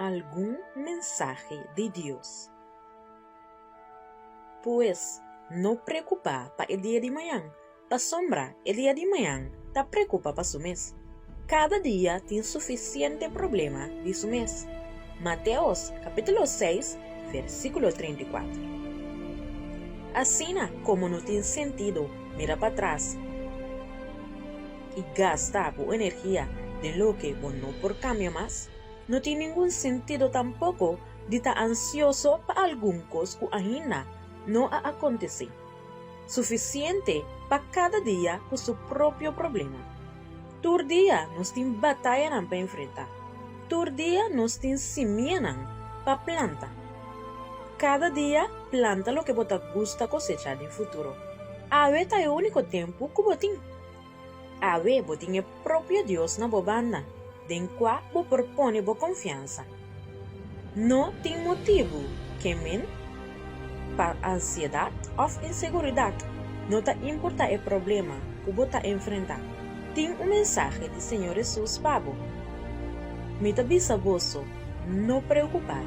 Algun mensahe di Dios. Pues, no preokupá pa e dia di mañan, pasobra e dia di mañan ta preokupá pa su mes. Kada dia tin sufisiente problema di su mes. Mateos kapítulo seis, versíkulo 34. Asina komo no tin sentido mira patras i gasta bo energia den loke bo no por kambia mas, no tin ningun sentido tampoko di ta ansioso pa algun kos ku ainda no a akontesé. Sufisiente pa kada dia ku su propio problema. Tur dia nos tin batayanan pa enfrentá. Tur dia nos tin simianan pa planta. Kada dia planta loke bo ta gusta kosechá den futuro. Awe ta e úniko tempu ku bo tin. Awe bo tin e propio Dios na bo banda, den kua bo por pone bo konfiansa. No tin motibu ke men pa ansiedat òf inseguridat, no ta importá e problema ku bo ta enfrentá. Tin un mensahe di Señor Hesus pa bo. Mi ta bisa boso, no preokupá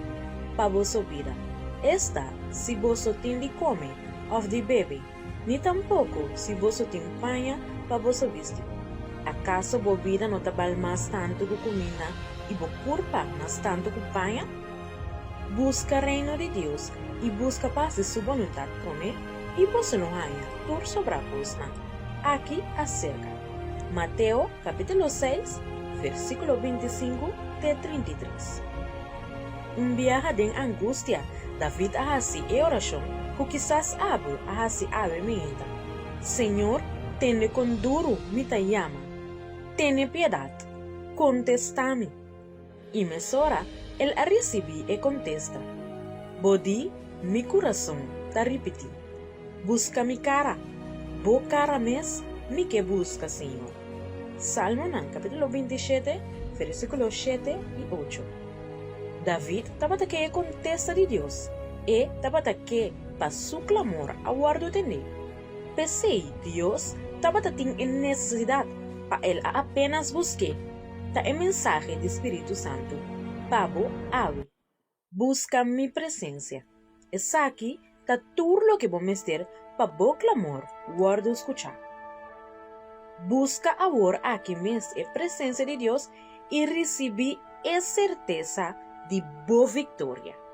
pa boso bida, esta si boso tin di kome òf di bebe, Ni tampoko si boso tin paña pa boso bisti. Akaso bo bida no ta bal mas tantu ku kuminda i bo kurpa mas tantu ku paña? Buska Reino di Dios i buska pa hasi su boluntat promé, i boso lo haña tur sobrá kosnan aki aserka. Mateo kapítulo seis, versíkulo 25 te 33. Un biaha den angustia, David a hasi e orashon ku kisas abo a hasi awe mainta, Señor, tende kon duru mi ta yama. Tene piedat, kontestá mi. I mesora el a risibí e kontesta, Bo di, mi kurason ta ripití, Buska mi kara, bo kara mes mi ke buska, Señor. Salmonan kapítulo 27, versíkulo 7 i 8. David tabata ke e kontesta di Dios, e tabata ke pa su klamor a wòrdu tendé. P'esei Dios tabata tin e nesesidat pa el a apénas busk'é, ta e mensahe di Spiritu Santu pa bo awe. Buska mi presensia. Esaki ta tur loke bo mester pa bo klamor wòrdu skuchá. Buska awor aki mes e presensia di Dios i risibí e sertesa di bo viktoria.